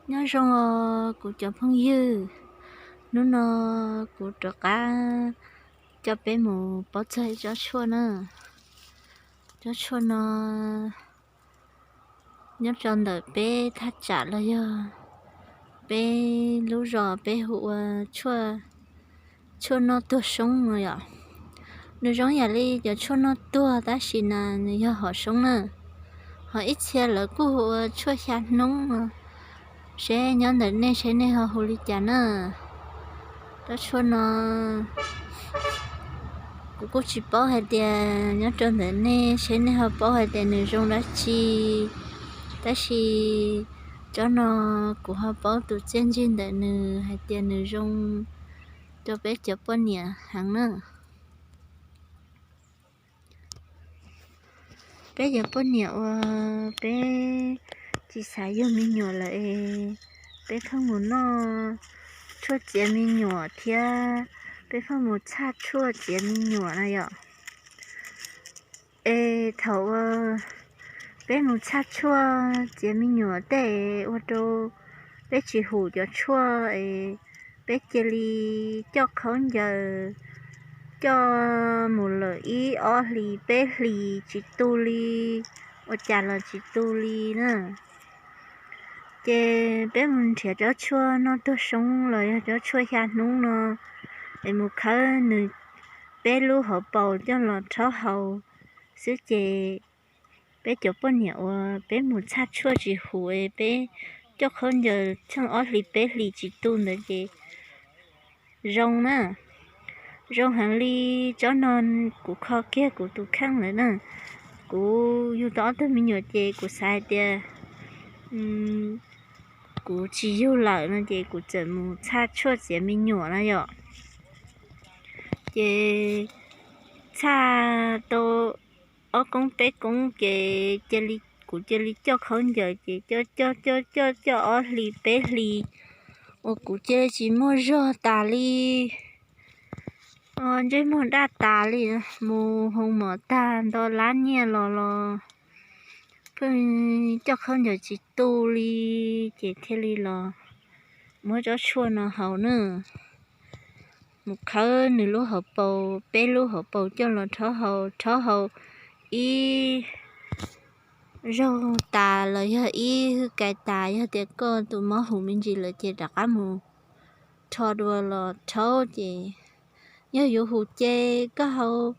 Nyob zoo os kuv cov phooj ywg, hnub no kuv rov qab coj peb mus paub txog ib tsob tshuaj na. Tsob tshuaj no nyob rau ntawm peb thaj tsam los yog peb lub zos peb hu ua tshuaj noj tuag soob no yom. Nws zoo yam li cov tshuaj noj tuag tab sis na nws yog hom soob na. Ho ib txhia lawv kuj hu ua tshuaj xya hnub no, seb nyob ntawm nej seb nej ho hu li cas na. Tsob tshuaj no kuv kuj tsis paub hais tias nyob rau ntawm nej seb nej ho paub hais tias nws zoo dab tsi, tab sis tsob no kuv ho paub tus txiaj ntsig ntawm nws hais tias nws zoo rau peb cov poj niam heev na. Peb cov poj niam uas peb tsis xav yug me nyuam lawm es peb pheej mus noj tshuaj txiav me nyuam thiab peb pheej mus txhaj tshuaj txiav me nyuam na yom. Es thaum uas peb mus txhaj tshuaj txiav me nyuam tej ua rau peb tsis hum cov tshuaj es peb cia li coj khaub ncaws coj mus lawm ib ob hlis peb hlis tsis tu li, ua cas los tsis tu li na. Ces peb mus nrhiav tsob tshuaj noj tuag soob los yog tsob tshuaj xya hnub no es mus khawb nws peb lub hauv paus coj los rhaub haus xwb ces peb cov poj niam uas peb mus txhaj tshuaj tsis hum es peb coj khaub ncaws tsheej ob hlis peb hlis tsis tu ntawd ces zoo na. Zoo heev li. Tsob no kuv kho kiag kuv tus kheej lawm na. Kuv yug tau ob tug me nyuam ces kuv xav hais tias kuv tsis yug lawm no ces kuv txawm mus txhaj tshuaj txiav me nyuam na yom. Ces txhaj tau ob koob peb koob ces cia li, kuv cia li coj khaub ncaws ces coj coj coj coj coj ob hlis peb hlis uas kuv cia li tsis muaj zog tas li, ntsej muag daj tas li, mus hoo mom tag nto lab nyiaj los los pheej coj khaub ncaws tsis tu li, ces thiaj li los muab tsob tshuaj no haus na. Mus khawb nws lub hauv paus, peb lub hauv paus coj los rhaub haus, rhaub haus ib zaug tas los yog ib hwj kais tas, yog tias koj tus mob huv me ntsis lawm ces rov qab mus rho dua los rhaub ces yog yuav huv ces koj haus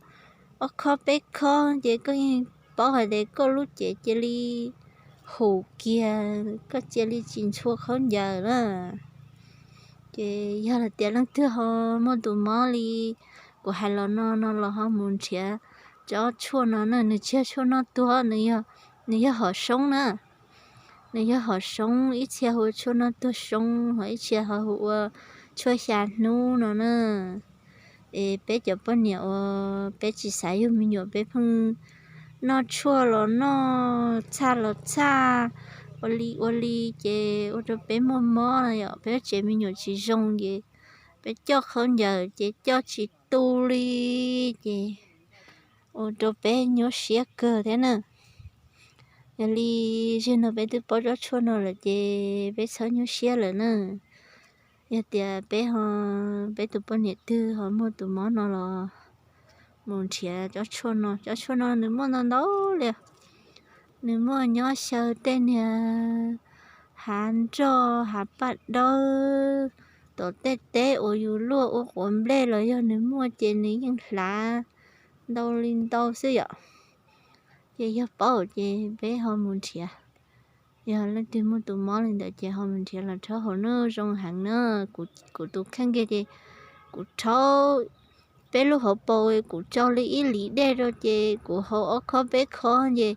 ob khob peb khob ces koj yeej paub hais tias koj lub cev cia li huv kiag, koj cia li tsis ntxhua khaub ncaws na. Ces yog hais tias leej twg ho muaj tus mob li kuv hais los no no los ho mus nrhiav tsob tshuaj no na, nws tsis yog tshuaj noj tuag, nws yog hom soob na. Nws yog hom soob, ib txhia hu ua tshuaj noj tuag soob, ho ib txhia ho hu ua tshuaj xya hnub no na. Es peb cov poj niam uas peb tsis xav yug me nyuam peb pheej noj tshuaj los noj, txhaj los txhaj, ua li ua li ces ua rau peb muaj mob no yom, peb tsev me nyuam tsis zoo ces peb coj khaub ncaws ces coj tsis tu li ces ua rau peb nyuaj siab kawg thiab na. Yog li zaum no peb twb paub tsob tshuaj no lawm ces peb txhob nyuaj siab lawm na. Yog tias peb ho, peb tus poj niam twg ho muaj tus mob no los mus nrhiav tsob tshuaj no. Tsob tshuaj no nws muaj ntau ntau li. Nws muaj nyob xyaw tej niag hav nroj hav paj dawb, tom tej teb uas yus luaj ua quav nplej los yog nws muaj ces nws yeej hlav ntau li ntau xwb yom. Ces yog paub ces peb ho mus nrhiav. Yog leej twg muaj tus mob li ntawd ces ho mus nrhiav los rhaub haus na, zoo heev na. Kuv tus kheej kiag ces kuv rhaub peb lub hauv paus, kuv tso li ib lim dej rau ces kuv haus ob khob peb khob ces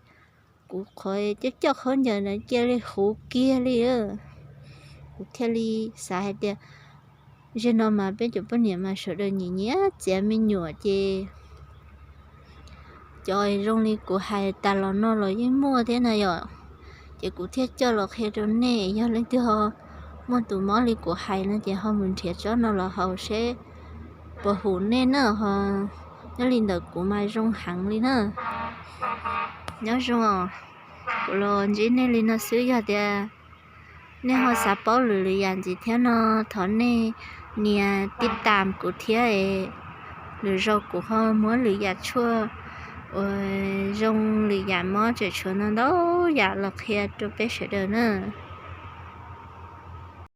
kuv qhov coj coj khaub ncaws ntawd cia li huv kiag li. Kuv thiaj li xav hais tias zaum no mas peb cov poj niam mas sawv daws nyiam nyiam txiav me nyuam ces cov zoo li kuv hais tas los no los yeej muaj thiab na yom. Ces kuv thiaj coj los qhia rau nej, yog leej twg ho muaj tus mob li kuv hais no ces ho mus nrhiav tsob no los haus seb puas huv nej na ho. Nyob li ntawm kuv mas zoo heev li na. Nyob zoo os, kuv los ntsib nej li no xwb, yog tias Nej ho xav paub lwm lwm yam ntxiv thiab no, thov nej nias tib tam kuv thiab es lwm zaus kuv ho muab lwm yam tshuaj uas zoo lwm yam mob tseem tshuav no ntau yam los qhia rau peb sawv daws na.